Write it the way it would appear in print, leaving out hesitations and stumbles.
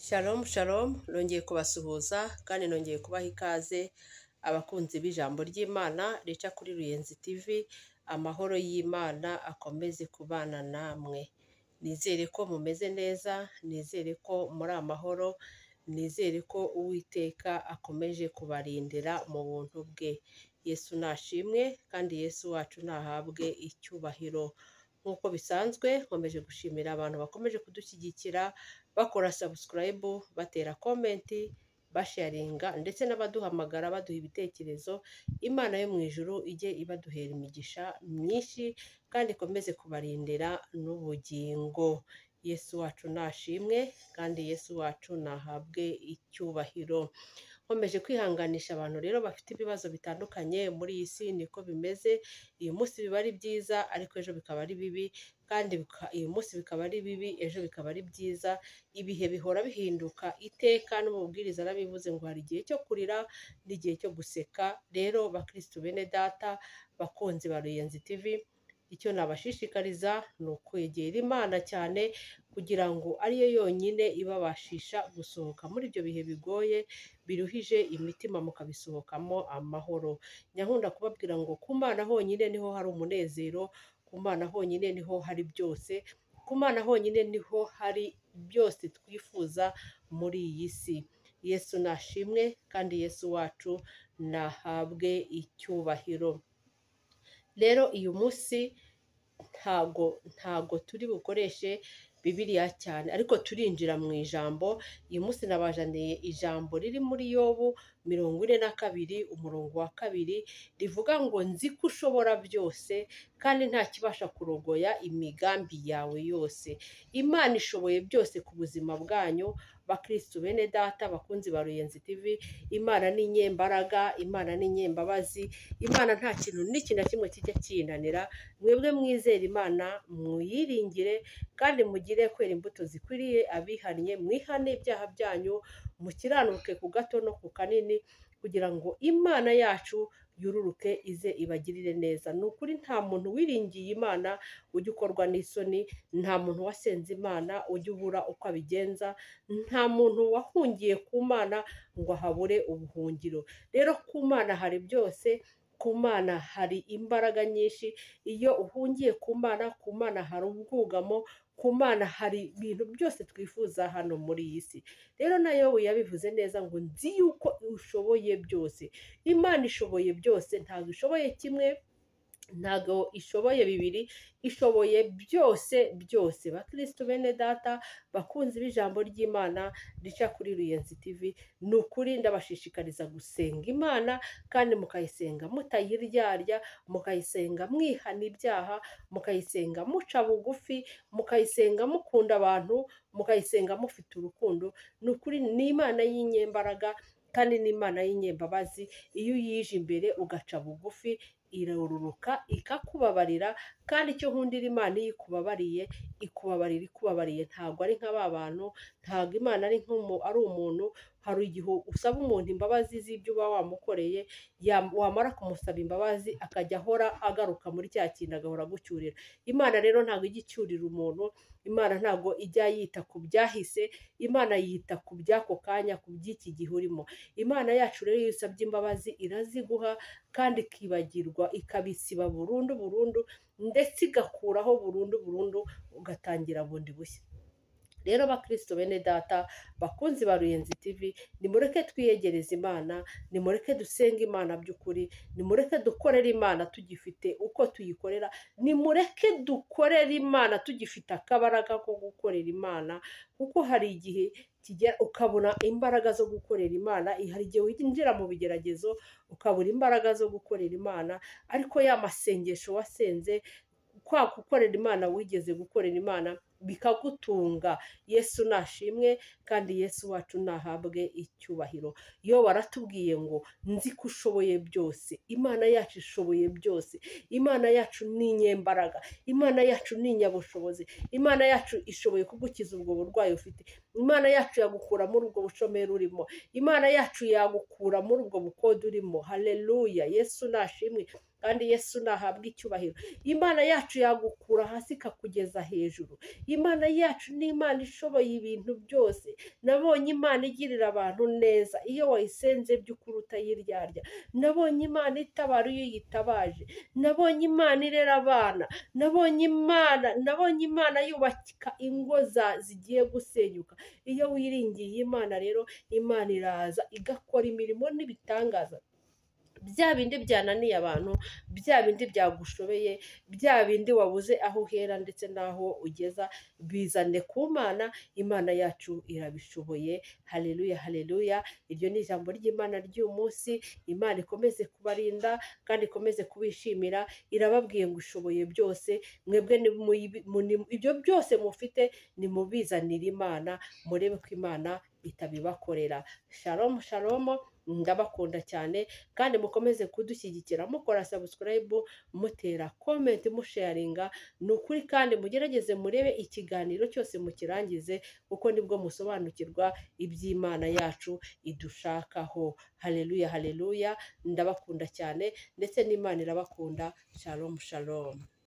Shalom shalom, nongeye kubasuhuza kandi nongeye kubaha ikaze abakunzi b'ijambo ry'Imana rica kuri Ruyenzi TV. Amahoro y'Imana akomeze kubana namwe. Nizere ko mumeze neza, nizere ko muri amahoro, nizere ko Uwiteka akomeje kubarindira mu buntu bwe. Yesu nashimwe kandi Yesu wacu nahabwe icyubahiro. Nk'uko bisanzwe nkomeje gushimira abantu bakomeje kudushyigikira bakora subscribe, batera comment, basharinga ndetse n'abaduhamagara baduha ibitekerezo. Imana yo mu ijuru ijye ibaduhera imigisha myinshi kandi ikomeze kubarindira n'ubugingo. Yesu wacu nashimwe kandi Yesu wacu nahabwe icyubahiro. Nkomeje kwihanganisha abantu rero bafite ibibazo bitandukanye muri iyi si, niko bimeze. Uyu munsi biba ari byiza ariko ejo bikaba ari bibi, kandi uyu munsi bikaba ari bibi ejo bikaba ari byiza. Ibihe bihora bihinduka iteka, n'umubwiriza arabivuze ngo hari igihe cyo kurira n'igihe cyo guseka. Rero bakristu bene data, bakunzi ba Ruyenzi TV, icyo nabashishikariza ni ukwegera Imana cyane kugira ngo ariyo yonyine ibabashisha gusohoka muri ibyo bihe bigoye biruhije imitima, mukabisohokamo amahoro. Nyankunda kubabwira ngo ku Mana honyine niho hari umunezero, ku Mana honyine niho hari byose, ku Mana honyine niho hari byose twifuza muri iyi si. Yesu nashimwe kandi Yesu wacu nahabwe icyubahiro. Rero uyu munsi ntago turi bukoreshe Bibiliya cyane, ariko turinjira mu ijambo. Uyu munsi nabajaniye ijambo riri muri Yobu 42 umurongo wa 2, rivuga ngo nzi ko ushobora byose kandi nta kibasha kurogoya imigambi yawe yose. Imana ishoboye byose ku buzima bwanyu bakristu bene data, bakunzi ba Ruyenzi TV. Imana ni inyembaraga, Imana ni inyembabazi, Imana nta kintu n'iki na kimwe kijya kinanira. Mwebwe mwizere Imana, muyiringire kandi mugire kwera imbuto zikwiriye abihannye. Mwihane ibyaha byanyu, mukiranuke ku gato no ku kanini, kugira ngo Imana yacu yururuke ize ibagirire neza. Ni ukuri nta muntu wiringiye Imana ujya ukorwa n'isoni, nta muntu wasenze Imana ujya ubura uko abigenza, nta muntu wahungiye ku Mana ngo ahabure ubuhungiro. Rero ku Mana hari byose, ku Mana hari imbaraga nyinshi. Iyo uhungiye ku Mana, ku Mana hari ubwugamo, ku Mana hari ibintu byose twifuza hano muri iyi si. Rero na Yobu yabivuze neza ngo nzi yuko ushoboye byose. Imana ishoboye byose, ntabwo ishoboye kimwe, ntabwo ishoboye bibiri, ishoboye byose byose. Bakristu bene data, bakunzi b'ijambo ry'Imana rica kuri Ruyenzi TV, ni ukuri ndabashishikariza gusenga Imana kandi mukayisenga mutayiryarya, mukayisenga mwihana ibyaha, mukayisenga muca bugufi, mukayisenga mukunda abantu, mukayisenga mufite urukundo. Ni ukuri ni Imana y'inyembaraga kandi ni Imana y'inyembabazi. Iyo uyije imbere ugaca bugufi, iraruruka ikakubabarira. Kandi icyo nkundira Imana, iyo ikubabariye, ikubabarira ikubabariye. Ntabwo ari nka ba bantu, ntabwo Imana ari ari umuntu. Hari igihe usaba umuntu imbabazi z'ibyo uba wamukoreye, wamara kumusaba imbabazi akajya ahora agaruka muri cya kintu, agahora agucyurira. Imana rero ntabwo ijya icyurira umuntu, Imana ntabwo ijya yita ku byahise, Imana yita ku by'ako kanya, ku by'iki gihe urimo. Imana yacu rero iyo usabye imbabazi iraziguha kandi ikibagirwa, ikabisiba burundu burundu, ndetse igakuraho burundu burundu, ugatangira bundi bushya. Rero bakristo bene data, bakunzi ba Ruyenzi TV, nimureke twiyegereze Imana, nimureke dusenge Imana by'ukuri, nimureke dukorere Imana tugifite uko tuyikorera, nimureke dukorere Imana tugifite akabaraga ko gukorera Imana, kuko hari igihe kigera ukabona imbaraga zo gukorera Imana. Hari igihe winjira mu bigeragezo ukabura imbaraga zo gukorera Imana, ariko ya masengesho wasenze, kwa gukorera Imana wigeze gukorera Imana, bikagutunga. Yesu nashimwe kandi Yesu wacu nahabwe icyubahiro. Iyo baratubwiye ngo nzi ko ushoboye byose, Imana yacu ishoboye byose, Imana yacu ni inyembaraga, Imana yacu ni inyabushobozi, Imana yacu ishoboye kugukiza ubwo burwayi ufite, Imana yacu yagukura muri ubwo bushomeri urimo, Imana yacu yagukura muri ubwo bukode urimo. Haleluya, Yesu nashimwe. Kandi Yesu nahabwa icyubahiro. Imana yacu yagukura hasi ikakugeza hejuru. Imana yacu ni Imana ishoboye ibintu byose. Nabonye Imana igirira abantu neza iyo wayisenze by'ukuri utayiryarya. Nabonye Imana itabara iyo uyitabaje. Nabonye Imana irera abana. Nabonye Imana yubaka ingo zigiye gusenyuka. Iyo wiringiye Imana rero, Imana iraza igakora imirimo n'ibitangaza. Bya bindi byananiye abantu, bya bindi byagushobeye, bya bindi wabuze aho uhera ndetse n'aho ugeza, bizane ku Mana. Imana yacu irabishoboye. Haleluya, haleluya. Iryo ni ijambo ry'Imana ry'uyu munsi. Imana ikomeze kubarinda kandi ikomeze kubishimira. Irababwiye ngo ishoboye byose, mwebwe ibyo byose mufite nimubizanire Imana, murebe ko Imana itabibakorera. Shalom, shalom. Ndabakunda cyane kandi mukomeze kudushyigikira mukora subscribe, mutera comment, musharinga. Ni ukuri kandi mugerageze murebe ikiganiro cyose mukirangize, kuko nibwo musobanukirwa iby'Imana yacu idushakaho. Haleluya, haleluya. Ndabakunda cyane ndetse n'Imana irabakunda. Shalom, shalom.